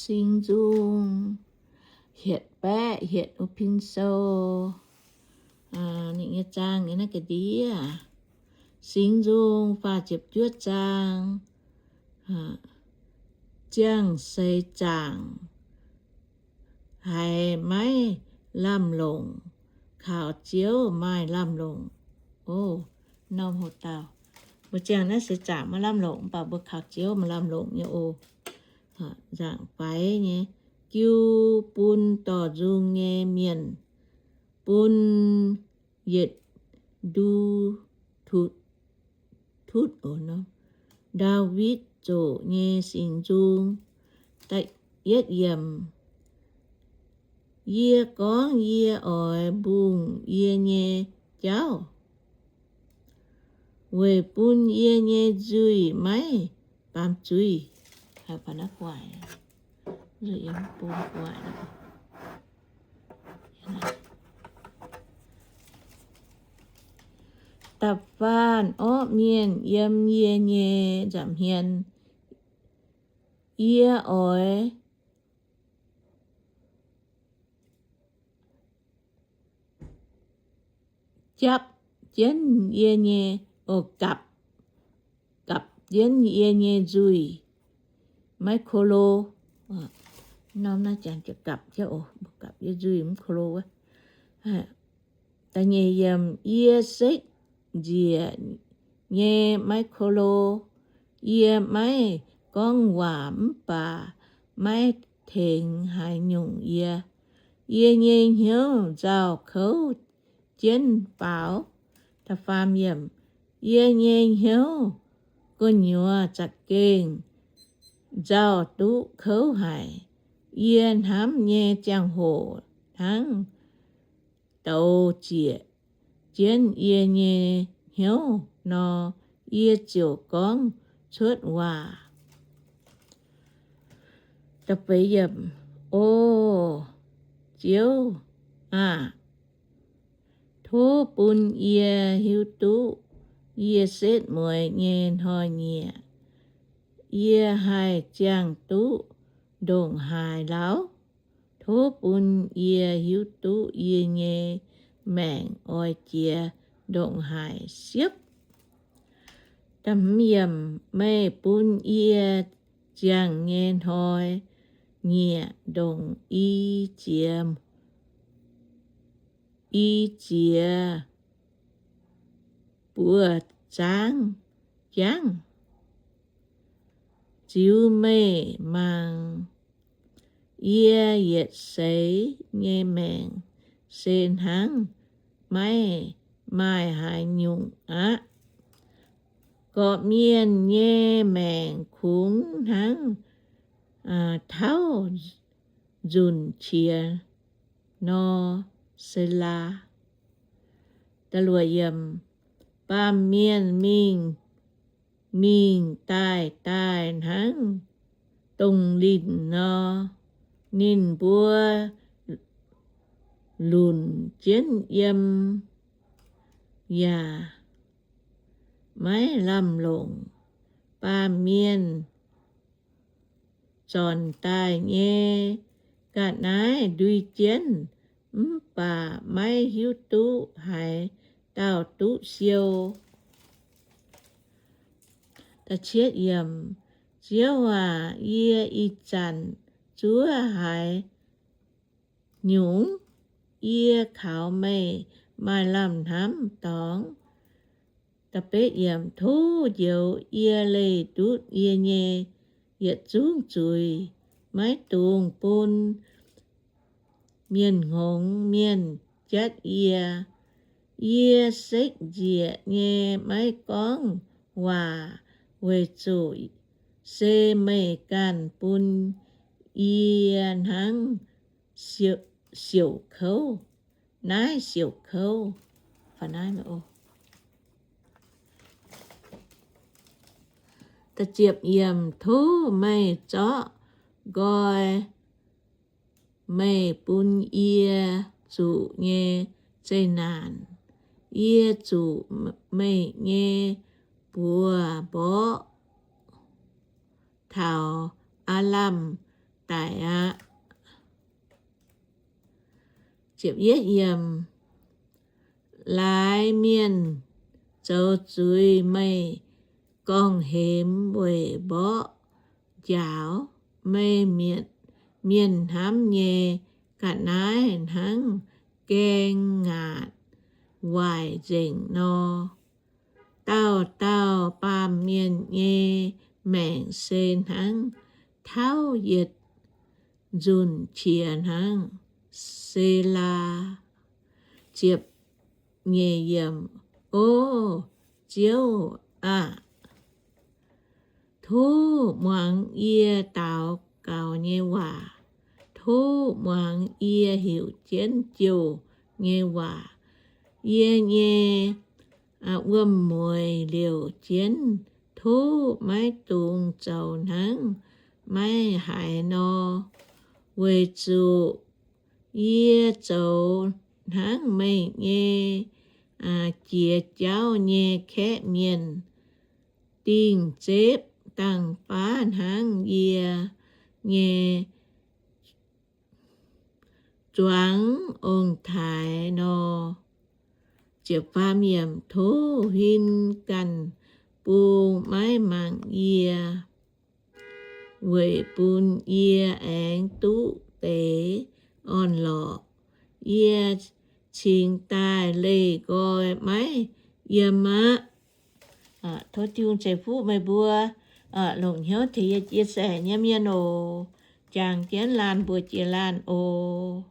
Singx Nzung hietc baeqv hietc wuov pin sou. Ninh nyei zaang nyei naaiv ga'ndiev, Singx Nzung faah ziepc juov zaang. Ziangh seix zaangc haiz maiv lamh longc, kaux Ziouv maaih lamh longc. O, norm hoc dauh, mbuo ziangh naaiv seix zaangc maiv lamh longc, mv baac mbuo kaux Ziouv maaih lamh longc nyei oc. Nzaangc faix nyei, jiu bun dorh nzung nyei mienh, bun yietc ndu tutv, tutv, Ndaawitv zoqc nyei singx nzung. Da'yietv yiemc. Yie gorngv yie oix mbungh yie nyei jauv, weic bun yie nyei nzuih maiv baamz zuiz. Da'faanh orqv mienh yiem yie nyei nza'hmien, yie oix japv jienv yie nyei, o, gapv, gapv jienv yie nyei nzuih maiv ko lo. Norm naaiv jangx gapv jienv, o, gapv jienv nzuih mv ko lo wuov. Da'nyeic yiemc. Yie sekv njiec nyei maiv ko lo. Yie maiv gorngv waac mv baac maiv tengx haaix nyungc yie. Yie nyei hnyouv nzauh kouv jienv faaux. Da'faam yiemc. Yie nyei hnyouv gu'nyuoz za'gengh nzauh duqv kouv haic. Yie hnamv nyei ziangh hoc hnangv douz ziec jienv yie nyei hnyouv nor, yie ziouc gorngv cuotv waac. O Ziouv aah! Tov bun yie hiuv duqv yie setv mueiz nyei hnoi-nyieqc. Yie haih ziangh duqv ndongc haaix lauh? Tov bun yie hiuv duqv yie nyei maengc oix jiex ndongc haaix siepv. Meih bun yie ziangh nyei hnoi-nyieqc ndongc i jiex, i jiex buoz-zaangv jangv. Ziux meih mangc yie yietc seix nyei maengc se hnangv maiv maaih haaix nyungc aqv. Gorqv-mienh nyei maengc kungx hnangv tauv nzunc qiex nor. Selaa. Baamh mienh mingh mingh daaih daaih hnangv dongh linh nor. Ninh mbuo lunc jienv yiem yaac maiv lamh longc. Baamh mienh zornc daaih nyei ga'naaiv ndui jienv, mv baac maiv hiuv duqv haaix dauh duqv siou. Ziouv aac, yie ih zanc zuov haaix nyungc? Yie kaux meih maaih lamh hnamv dorngx. Tov njoux yie leih ndutv yie nyei yietc zungv zuiz, maiv dungx bun mienh hngongx mienh jatv yie. Yie sekv njiec nyei maiv gorngv waac, weic zuqc se meih ganh bun yie hnangv siouc kouv, naaiv siouc kouv. Tov meih zorqv nqoi meih bun yie zuqc nyei zeqc naanc. Yie zuqc meih nyei buoz-mborqv taux aav lamh daic aqv. Laaix mienh zoux zuiz meih gorngv-hemx weic mborqv njaaux, meih mietc mienh hnamv nyei ga'naaiv hnangv gaeng ngaatc waaic nzengc nor. Dauh dauh baamh mienh nyei maengc se hnangv tauv yietc nzunc qiex hnangv. Selaa. O Ziouv aah! Tov muangx yie daux gaux nyei waac. Tov muangx yie heuc jienv jouh nyei waac. Yie nyei wuom-mueiz liouc jienv. Tov maiv dungx zoux hnangv maiv haiz nor, weic zuqc yie zoux hnangv meih nyei jiex jauv nyei kaeqv mienh, dingh zepv dangh baav hnangv yie nyei zuangx ong-taaix nor. Tov huin ganh bung maiv mangc yie, weic bun yie aengx duqv deix orn-lorqc. Yie cingx daaih leih nqoi maiv yiem aqv. Tov Tin-Hungh ceix fuqv meih mbuo longc hnyouv tengx yie chia sẻ nyei mienh oc. Jangx jienv laanh mbuox jiex laanh oc.